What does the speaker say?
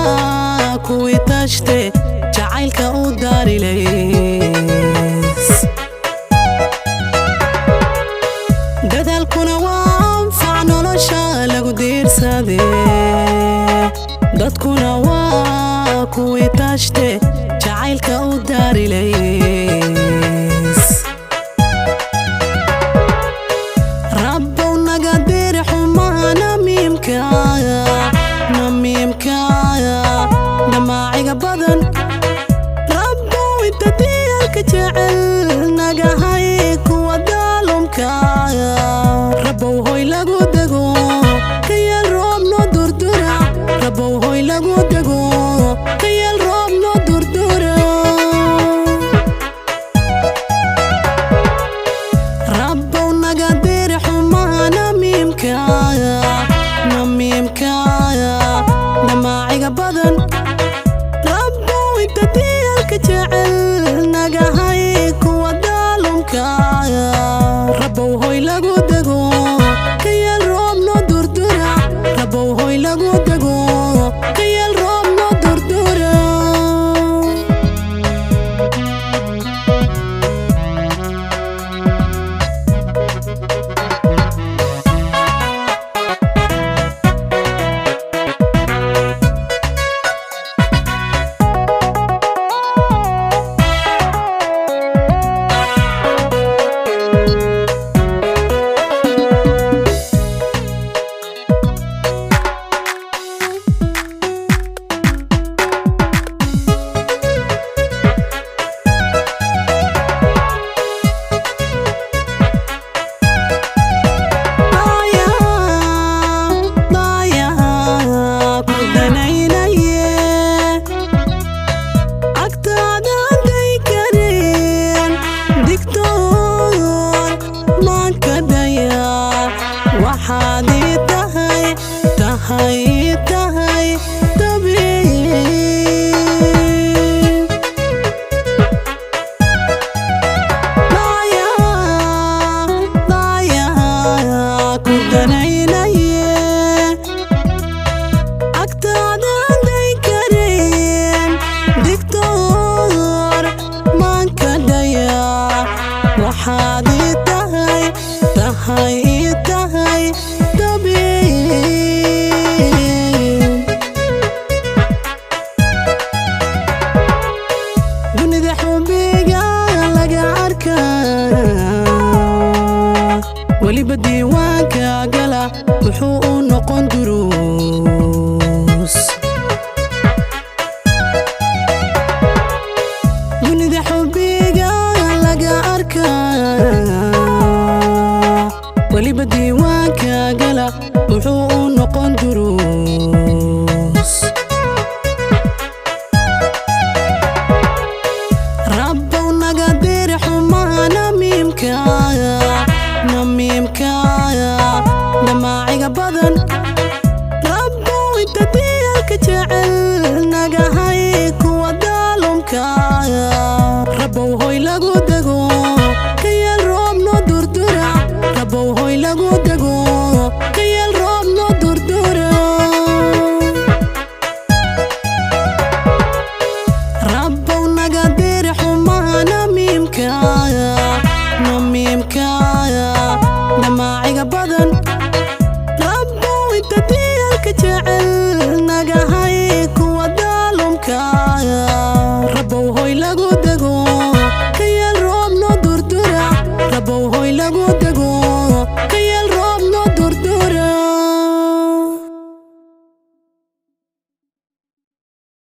waa kuwii tashte jacaylka u daarilays. Dadaalkuna waa anfac nolosha lagu diirsade, dadkuna waa kuwii tashte jacaylka u daarilays. Rabbow naga diri xumaha namiimka, namiimka damaaciga badan. Rabbow inta diyaalka jecel naga hay kuwa daalumka. Rabbow hoy lagu dego ka yeel roob noo durdura. Rabbow hoy lagu dego ka yeel roob noo durdura. Rabbow naga diri xumaha namiimka, namiimka damaaciga badan. Rabbow inta diyaalka jecel naga hay kuwa daalumka. Rabbow hoy lagu dego ka yeel roob noo durdura. Rabbow hoy lagu dego ka yeel roob noo durdura. Daya ku danaynaye, agtaada day kareen digtoon maanka daya. Waxaad ii tahay, tahay, tahay tabiib. Daya ku danaynaye, agtaada day kareen digtoor maanka daya. Waxaad ii tahay, tahay, ii tahay tabiib. Dunida xubbiga laga arkaa, weliba diiwaanka gala wuxuu u noqon duruus. Dunida xubbiga laga arkaa, weliba diiwaanka gala wuxuu u noqon duruus.